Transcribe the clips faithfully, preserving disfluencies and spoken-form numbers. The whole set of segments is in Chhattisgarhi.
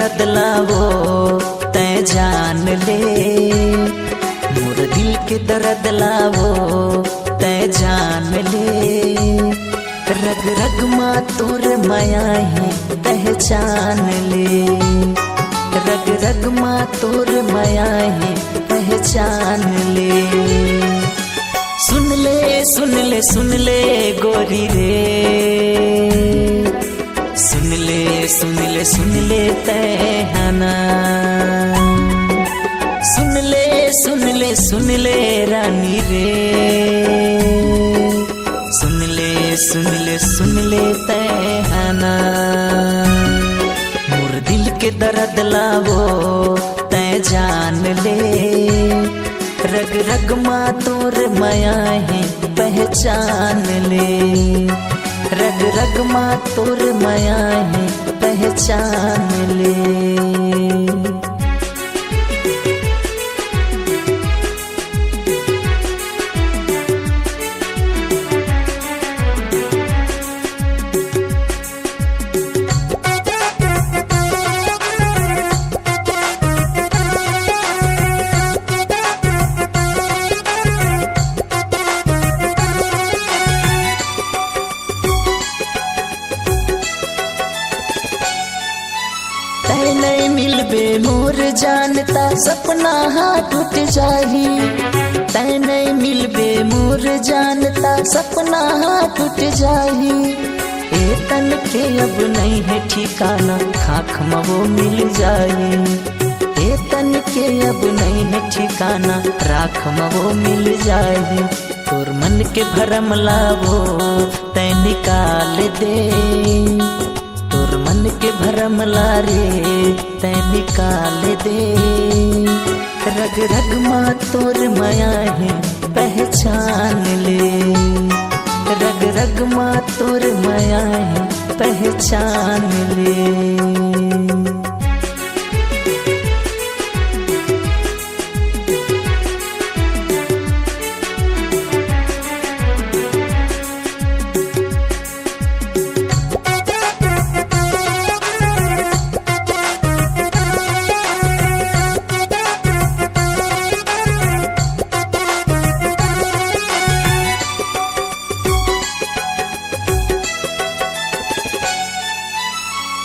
दर्द ला वो तैं जान ले, मोर दिल के दर्द ला वो तैं जान ले। रग रग मा तोर मया हे पहचान ले, रग रग मा तोर मया हे पहचान ले। सुन ले, सुन ले, सुन ले गोरी रे, सुन ले, सुन ले, सुन ले तैं हा ना। सुन ले, सुन ले, सुन ले रानी रे, सुन ले, सुन ले, सुन ले तैं हा ना। मोर दिल के दर्द ला वो तैं जान ले, रग रग मा तोर मया हे पहचान ले, रग रग मा तोर मया हे पहचान ले। तैं नइ मिलबे मोर जान ता सपना हा टूट जाही, तैं नइ मिलबे मोर जान ता सपना हा टूट जाही। ए तन के अब नइ हे ठिकाना, खाख म वो मिल जाही। ए तन के अब नइ हे ठिकाना, राख म वो मिल जाही। तोर मन के भरम ला वो तैं निकाल दे, तोर मन के भरम ला रे तैं निकाल दे। रग रग मा तोर मया हे पहचान ले, रग रग मा तोर मया हे पहचान ले।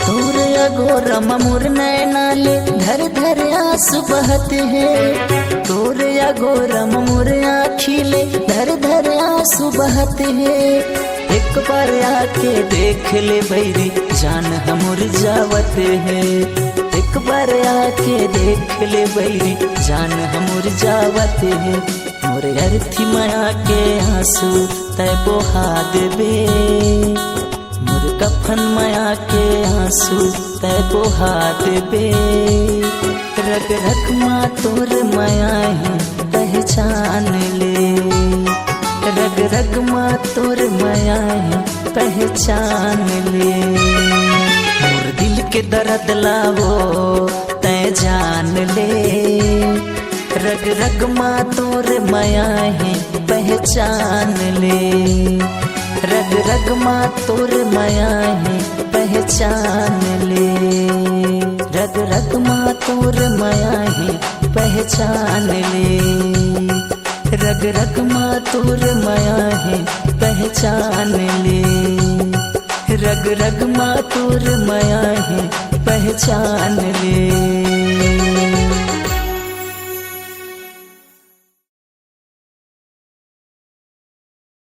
तोर अगोरा म मोर नैना ले धर धर आंसू बहत हे, तोर अगोरा म मोर आँखी ले धर धर आंसू बहत हे। एक बार आके देख ले बैरी, जान ह मोर जावत हे। एक बार आके देख ले बैरी, जान ह मोर जावत हे। मोर अर्थी मया के आंसू तैं बोहा देबे, मोर कफन मया के आंसू तैं बोहा देबे। रग रग मा तोर मया हे पहचान ले, रग रग मा तोर मया हे पहचान ले। मोर दिल के दर्द ला वो तैं जान ले, रग रग मा तोर मया हे पहचान ले, रग रग मा तोर मया हे पहचान ले, रग रग मा तोर मया हे पहचान ले, रग रग मा तोर मया हे पहचान ले, रग रग मा तोर मया हे पहचान ले।